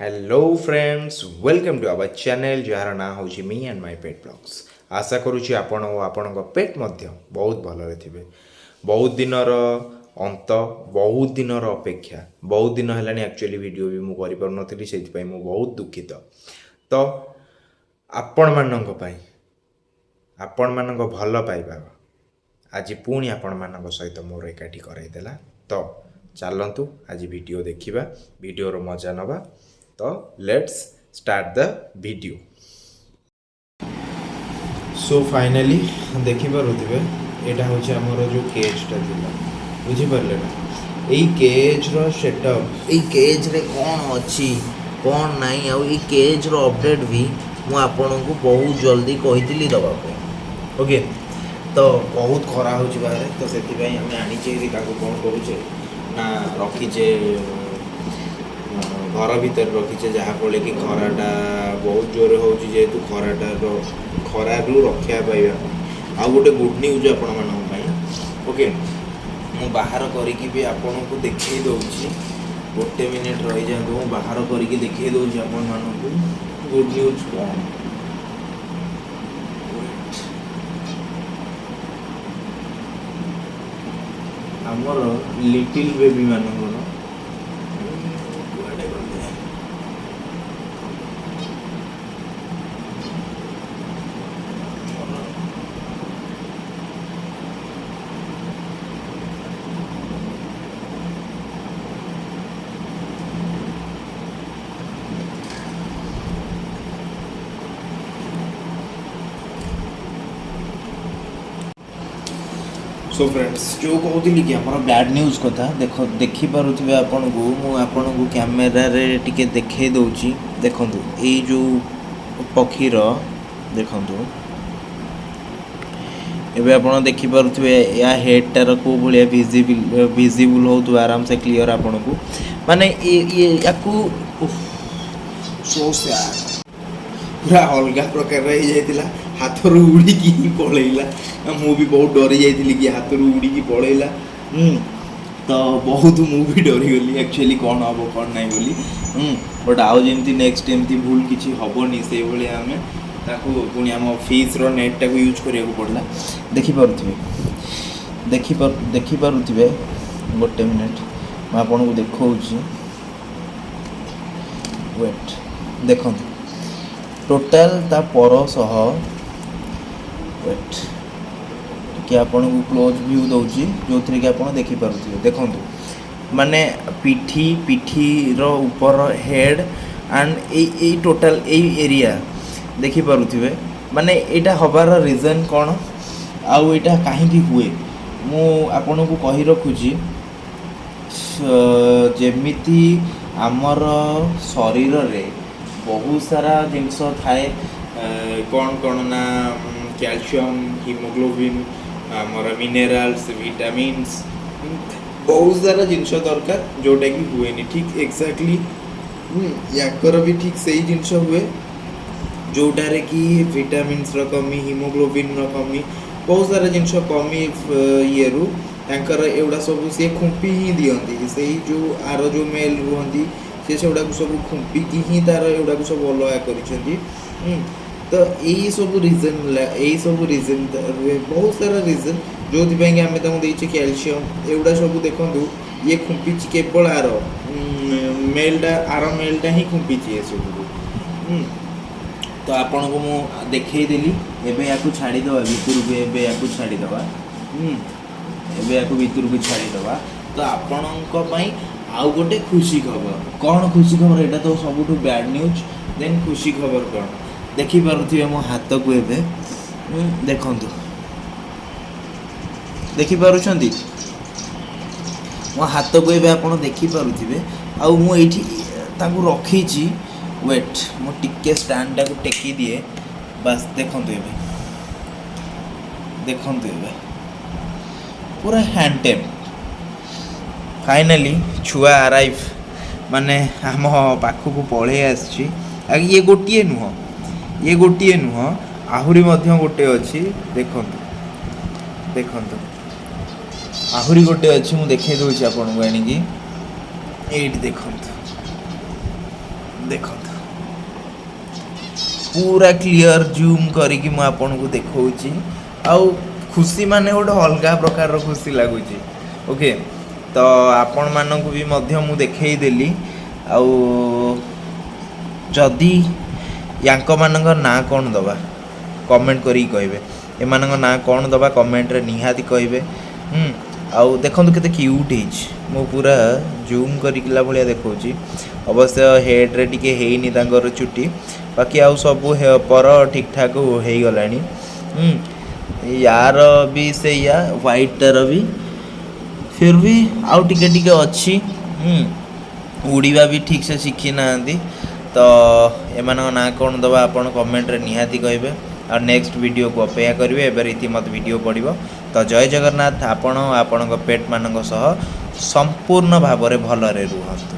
Hello friends, welcome to our channel, ଯାହାର ନାଁ ହେଉଛି me and my pet vlogs। ଆଶା କରୁଛି ଆପଣ ଓ ଆପଣଙ୍କ ପେଟ୍ ମଧ୍ୟ ବହୁତ ଭଲରେ ଥିବେ। ବହୁତ ଦିନର ଅନ୍ତ, ବହୁତ ଦିନର ଅପେକ୍ଷା, ବହୁତ ଦିନ ହେଲାଣି ଆକ୍ଚୁଆଲି ଭିଡ଼ିଓ ବି ମୁଁ କରିପାରୁନଥିଲି, ସେଇଥିପାଇଁ ମୁଁ ବହୁତ ଦୁଃଖିତ। ତ ଆପଣମାନଙ୍କ ପାଇଁ, ଆପଣମାନଙ୍କ ଭଲ ପାଇବା ଆଜି ପୁଣି ଆପଣମାନଙ୍କ ସହିତ ମୋର ଏକାଠି କରାଇଦେଲା। ତ ଚାଲନ୍ତୁ, ଆଜି ଭିଡ଼ିଓ ଦେଖିବା, ଭିଡ଼ିଓର ମଜା ନେବା। ତ let's start the video. So finally ଦେଖିପାରୁଥିବେ, ଏଇଟା ହେଉଛି ଆମର ଯେଉଁ କେଜ୍ଟା ଥିଲା, ବୁଝିପାରିଲେ ନା? ଏଇ କେଜ୍ର ସେଟଅପ୍, ଏଇ କେଜ୍ରେ କ'ଣ ଅଛି, କ'ଣ ନାହିଁ, ଆଉ ଏଇ କେଜ୍ର ଅପଡ଼େଟ୍ ବି ମୁଁ ଆପଣଙ୍କୁ ବହୁତ ଜଲ୍ଦି କହିଥିଲି ଦେବା ପାଇଁ। ଓକେ, ତ ବହୁତ ଖରା ହେଉଛି ବାହାରେ, ତ ସେଥିପାଇଁ ଆମେ ଆଣିଛେ ଏଠି ତାକୁ କ'ଣ କରୁଛେ ନା ରଖିଛେ, ଘର ଭିତରେ ରଖିଛେ, ଯାହାଫଳରେ କି ଖରାଟା ବହୁତ ଜୋରେ ହେଉଛି ଯେହେତୁ, ଖରାଟାର ଖରାରୁ ରକ୍ଷା ପାଇବା ପାଇଁ। ଆଉ ଗୋଟେ ଗୁଡ୍ ନ୍ୟୁଜ୍ ଆପଣମାନଙ୍କ ପାଇଁ। ଓକେ, ମୁଁ ବାହାର କରିକି ବି ଆପଣଙ୍କୁ ଦେଖେଇ ଦେଉଛି। ଗୋଟେ ମିନିଟ୍ ରହିଯାଆନ୍ତୁ, ମୁଁ ବାହାର କରିକି ଦେଖେଇ ଦେଉଛି ଆପଣମାନଙ୍କୁ ଗୁଡ୍ ନ୍ୟୁଜ୍ କ'ଣ। Wait. ଆମର ଲିଟିଲ୍ ବେବି ମାନଙ୍କର କୁଆଡ଼େ ଗଲେ? ସୋ ଫ୍ରେଣ୍ଡସ୍, ଯେଉଁ କହୁଥିଲି କି ଆମର ବ୍ୟାଡ୍ ନ୍ୟୁଜ୍ କଥା, ଦେଖ, ଦେଖିପାରୁଥିବେ ଆପଣଙ୍କୁ, ମୁଁ ଆପଣଙ୍କୁ କ୍ୟାମେରାରେ ଟିକେ ଦେଖେଇ ଦେଉଛି। ଦେଖନ୍ତୁ, ଏଇ ଯେଉଁ ପକ୍ଷୀର, ଦେଖନ୍ତୁ, ଏବେ ଆପଣ ଦେଖିପାରୁଥିବେ ୟା ହେଡ଼୍ଟାର କେଉଁ ଭଳିଆ ଭିଜିବୁଲ୍ ହେଉଥିବ ଆରାମସେ କ୍ଲିଅର୍ ଆପଣଙ୍କୁ। ମାନେ ଇଏ ୟାକୁ, ସୋ ସ୍ୟାଡ୍, ପୁରା ଅଲଗା ପ୍ରକାରର ହେଇଯାଇଥିଲା। ହାତରୁ ଉଡ଼ିକି ହିଁ ପଳେଇଲା। ଆଉ ମୁଁ ବି ବହୁତ ଡରି ଯାଇଥିଲି କି ହାତରୁ ଉଡ଼ିକି ପଳେଇଲା। ତ ବହୁତ ମୁଁ ବି ଡରିଗଲି ଆକ୍ଚୁଆଲି, କ'ଣ ହେବ କ'ଣ ନାହିଁ ବୋଲି। ବଟ୍ ଆଉ ଯେମିତି ନେକ୍ସଟ ଏମିତି ଭୁଲ କିଛି ହେବନି, ସେଇଭଳିଆ ଆମେ ତାକୁ ପୁଣି ଆମ ଫିସ୍ର ନେଟ୍ଟାକୁ ୟୁଜ୍ କରିବାକୁ ପଡ଼ିଲା। ଦେଖିପାରୁଥିବେ, ଦେଖିପାରୁଥିବେ। ଗୋଟେ ମିନିଟ୍, ମୁଁ ଆପଣଙ୍କୁ ଦେଖାଉଛି। ୱେଟ୍, ଦେଖନ୍ତୁ, ଟୋଟାଲ୍ ତା ପର ସହ। ୱେଟ୍ ଟିକେ, ଆପଣଙ୍କୁ କ୍ଲୋଜ୍ ଭ୍ୟୁ ଦେଉଛି, ଯେଉଁଥିରେ କି ଆପଣ ଦେଖିପାରୁଥିବେ। ଦେଖନ୍ତୁ, ମାନେ ପିଠି, ପିଠିର ଉପର ହେଡ଼୍ ଆଣ୍ଡ ଏଇ ଟୋଟାଲ୍ ଏଇ ଏରିଆ ଦେଖିପାରୁଥିବେ। ମାନେ ଏଇଟା ହେବାର ରିଜନ୍ କ'ଣ ଆଉ ଏଇଟା କାହିଁକି ହୁଏ, ମୁଁ ଆପଣଙ୍କୁ କହି ରଖୁଛି। ଯେମିତି ଆମର ଶରୀରରେ ବହୁତ ସାରା ଜିନିଷ ଥାଏ, କ'ଣ କ'ଣ ନା କ୍ୟାଲସିୟମ୍, ହିମୋଗ୍ଲୋବିନ୍, ଆମର ମିନେରାଲ୍ସ, ଭିଟାମିନ୍ସ, ବହୁତ ସାରା ଜିନିଷ ଦରକାର, ଯେଉଁଟାକି ହୁଏନି। ଠିକ୍ ଏକ୍ଜାକ୍ଟଲି ୟାଙ୍କର ବି ଠିକ୍ ସେଇ ଜିନିଷ ହୁଏ, ଯେଉଁଟାରେ କି ଭିଟାମିନ୍ସର କମି, ହିମୋଗ୍ଲୋବିନ୍ର କମି, ବହୁତ ସାରା ଜିନିଷ କମି ଇଏରୁ ତାଙ୍କର ଏଗୁଡ଼ା ସବୁ ସିଏ ଖୁମ୍ପି ହିଁ ଦିଅନ୍ତି। ସେଇ ଯେଉଁ ଆର ଯେଉଁ ମେଲ୍ ରୁହନ୍ତି, ସେ ସେଗୁଡ଼ାକୁ ସବୁ ଖୁମ୍ପିକି ହିଁ ତାର ଏଗୁଡ଼ାକୁ ସବୁ ଅଲଗା କରିଛନ୍ତି। ତ ଏଇ ସବୁ ରିଜନ୍, ଏଇ ସବୁ ରିଜନ୍ ରୁହେ, ବହୁତ ସାରା ରିଜନ୍, ଯେଉଁଥିପାଇଁ କି ଆମେ ତାଙ୍କୁ ଦେଇଛେ କ୍ୟାଲସିୟମ୍ ଏଗୁଡ଼ା ସବୁ। ଦେଖନ୍ତୁ, ଇଏ ଖୁମ୍ପିଛି କେବଳ ଆର ମେଲ୍ଟା, ଆର ମେଲ୍ଟା ହିଁ ଖୁମ୍ପିଛି ଏସବୁକୁ। ତ ଆପଣଙ୍କୁ ମୁଁ ଦେଖେଇଦେଲି। ଏବେ ୟାକୁ ଛାଡ଼ିଦେବା ଭିତରକୁ, ଏବେ ୟାକୁ ଛାଡ଼ିଦେବା। ଏବେ ୟାକୁ ଭିତରକୁ ଛାଡ଼ିଦେବା। ତ ଆପଣଙ୍କ ପାଇଁ ଆଉ ଗୋଟେ ଖୁସି ଖବର। କ'ଣ ଖୁସି ଖବର? ଏଇଟା ତ ସବୁଠୁ ବ୍ୟାଡ଼୍ ନ୍ୟୁଜ୍, ଦେନ୍ ଖୁସି ଖବର କ'ଣ? ଦେଖିପାରୁଥିବେ ମୋ ହାତକୁ ଏବେ। ଦେଖନ୍ତୁ, ଦେଖିପାରୁଛନ୍ତି ମୋ ହାତକୁ ଏବେ ଆପଣ ଦେଖିପାରୁଥିବେ। ଆଉ ମୁଁ ଏଇଠି ତାଙ୍କୁ ରଖିଛି। ୱେଟ୍, ମୁଁ ଟିକେ ଷ୍ଟାଣ୍ଡଟାକୁ ଟେକି ଦିଏ। ବାସ୍, ଦେଖନ୍ତୁ ଏବେ, ଦେଖନ୍ତୁ ଏବେ ପୁରା ହ୍ୟାଣ୍ଡ। ଫାଇନାଲି ଛୁଆ ଆରାଇଭ୍, ମାନେ ଆମ ପାଖକୁ ପଳେଇ ଆସିଛି। ଆଉ ଇଏ ଗୋଟିଏ ନୁହଁ, ଇଏ ଗୋଟିଏ ନୁହଁ, ଆହୁରି ମଧ୍ୟ ଗୋଟେ ଅଛି। ଦେଖନ୍ତୁ, ଦେଖନ୍ତୁ, ଆହୁରି ଗୋଟେ ଅଛି, ମୁଁ ଦେଖେଇ ଦେଉଛି ଆପଣଙ୍କୁ ଆଣିକି। ଏଇଠି ଦେଖନ୍ତୁ। ଦେଖନ୍ତୁ, ପୁରା କ୍ଲିଅର୍ ଜୁମ୍ କରିକି ମୁଁ ଆପଣଙ୍କୁ ଦେଖାଉଛି। ଆଉ ଖୁସି ମାନେ ଗୋଟେ ଅଲଗା ପ୍ରକାରର ଖୁସି ଲାଗୁଛି। ଓକେ, ତ ଆପଣମାନଙ୍କୁ ବି ମଧ୍ୟ ମୁଁ ଦେଖେଇଦେଲି। ଆଉ ଯଦି ୟାଙ୍କମାନଙ୍କ ନାଁ କ'ଣ ଦେବା, କମେଣ୍ଟ କରିକି କହିବେ। ଏମାନଙ୍କ ନାଁ କ'ଣ ଦେବା, କମେଣ୍ଟରେ ନିହାତି କହିବେ। ଆଉ ଦେଖନ୍ତୁ କେତେ କ୍ୟୁଟ୍ ହେଇଛି। ମୁଁ ପୁରା ଜୁମ୍ କରିକିଲା ଭଳିଆ ଦେଖାଉଛି। ଅବଶ୍ୟ ହେଡ଼୍ରେ ଟିକେ ହେଇନି ତାଙ୍କର ଚୁଟି, ବାକି ଆଉ ସବୁ ପର ଠିକ୍ଠାକ୍ ହେଇଗଲାଣି। ୟାର ବି ସେଇଆ, ହ୍ୱାଇଟ୍ଟାର ବି ଫିର୍ ବି ଆଉ ଟିକେ ଟିକେ ଅଛି। ଉଡ଼ିବା ବି ଠିକ୍ ସେ ଶିଖି ନାହାନ୍ତି। ତ ଏମାନଙ୍କ ନାଁ କ'ଣ ଦେବା, ଆପଣ କମେଣ୍ଟରେ ନିହାତି କହିବେ। ଆଉ ନେକ୍ସଟ ଭିଡ଼ିଓକୁ ଅପେକ୍ଷା କରିବେ, ଏବେ ରୀତିମତ ଭିଡ଼ିଓ ପଡ଼ିବ। ତ ଜୟ ଜଗନ୍ନାଥ। ଆପଣ ଆପଣଙ୍କ ପେଟ୍ମାନଙ୍କ ସହ ସମ୍ପୂର୍ଣ୍ଣ ଭାବରେ ଭଲରେ ରୁହନ୍ତୁ।